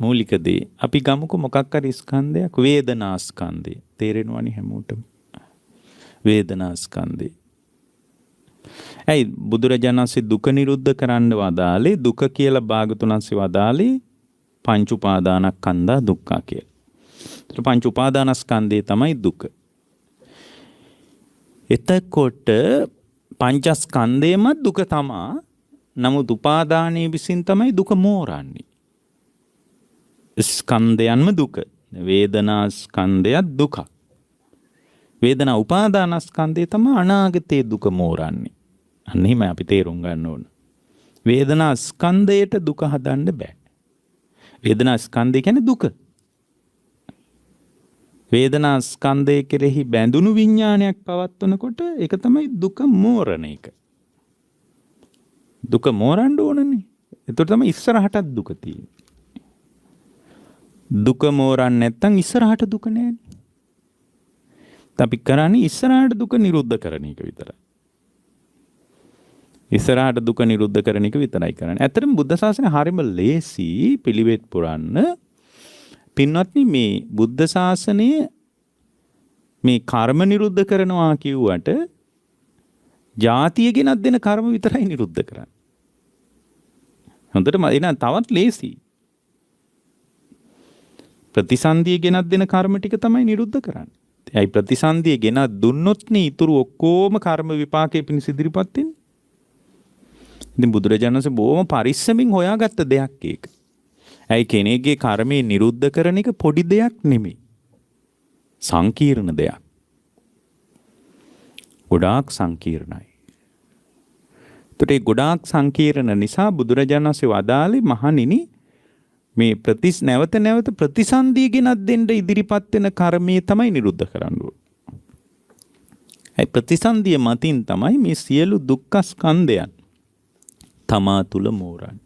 මූලික දේ අපි ගමුකෝ මොකක් හරි ස්කන්ධයක්, වේදනා ස්කන්ධය. තේරෙනවනේ හැමෝටම. වේදනා ස්කන්ධය. ඇයි බුදුරජාණන් වහන්සේ දුක නිරුද්ධ කරන්න වදාලේ, දුක කියලා භාගතුන් වහන්සේ වදාලේ පංච උපාදානස්කන්ධා දුක්ඛ කියලා. ඒතර පංච උපාදානස්කන්ධය තමයි දුක. එතකොට පංචස්කන්ධයම දුක තමා. නමුත් උපාදානයේ විසින් තමයි දුක මෝරන්නේ. ස්කන්ධයන්ම දුක. වේදනා ස්කන්ධයත් දුකක්. වේදනා උපාදානස්කන්ධය තමයි අනාගතයේ දුක මෝරන්නේ. අන්න එහෙමයි අපි තේරුම් ගන්න ඕන. වේදනා ස්කන්ධයට දුක හදන්න බෑ. වේදනා ස්කන්ධය කියන්නේ දුක. වේදනා ස්කන්ධය කෙරෙහි බැඳුණු විඥානයක් පවත්වනකොට ඒක තමයි දුක මෝරණ එක. දුක මෝරන්න ඕනනේ. එතකොට තමයි ඉස්සරහටත් දුක තියෙන්නේ. දුක මෝරන්නේ නැත්නම් ඉස්සරහට දුක නෑනේ. අපි කරන්නේ ඉස්සරහට දුක නිරුද්ධ කරන එක විතරයි. ඉස්සරහට දුක නිරුද්ධ කරන එක විතරයි කරන්නේ. ඇත්තටම බුද්ධ ශාසනය හරිම ලේසි පිළිවෙත් පුරන්න. පින්වත්නි, මේ බුද්ධ ශාසනය මේ කර්ම නිරුද්ධ කරනවා කිව්වට ජාතිය ගෙනත් දෙන කර්ම විතරයි නිරුද්ධ කරන්නේ. හොඳටම එහෙනම් තවත් ලේසි. ප්‍රතිසන්දිය ගෙනත් දෙන කර්ම ටික තමයි නිරුද්ධ කරන්නේ. ඇයි ප්‍රතිසන්දිය ගෙනත් දුන්නොත් නේ ඉතුරු ඔක්කොම කර්ම විපාකයේ පිණිස ඉදිරිපත් වෙන්නේ. ඉතින් බුදුරජාණන් වහන්සේ බොහොම පරිස්සමින් හොයාගත්ත දෙයක් ඒක. ඇයි කෙනෙක්ගේ කර්මය නිරුද්ධ කරන එක පොඩි දෙයක් නෙමෙයි. සංකීර්ණ දෙයක්. ගොඩාක් සංකීර්ණයි. එතකොට ඒ ගොඩාක් සංකීර්ණ නිසා බුදුරජාණන් වහන්සේ වදාළේ, මහණෙනි, මේ නැවත නැවත ප්‍රතිසන්දිය ගෙනත් දෙන්න ඉදිරිපත් වෙන කර්මය තමයි නිරුද්ධ කරන්න ඕන. ඒ ප්‍රතිසන්දිය මතින් තමයි මේ සියලු දුක්ඛ ස්කන්ධයන් තමා තුල මෝරන්නේ.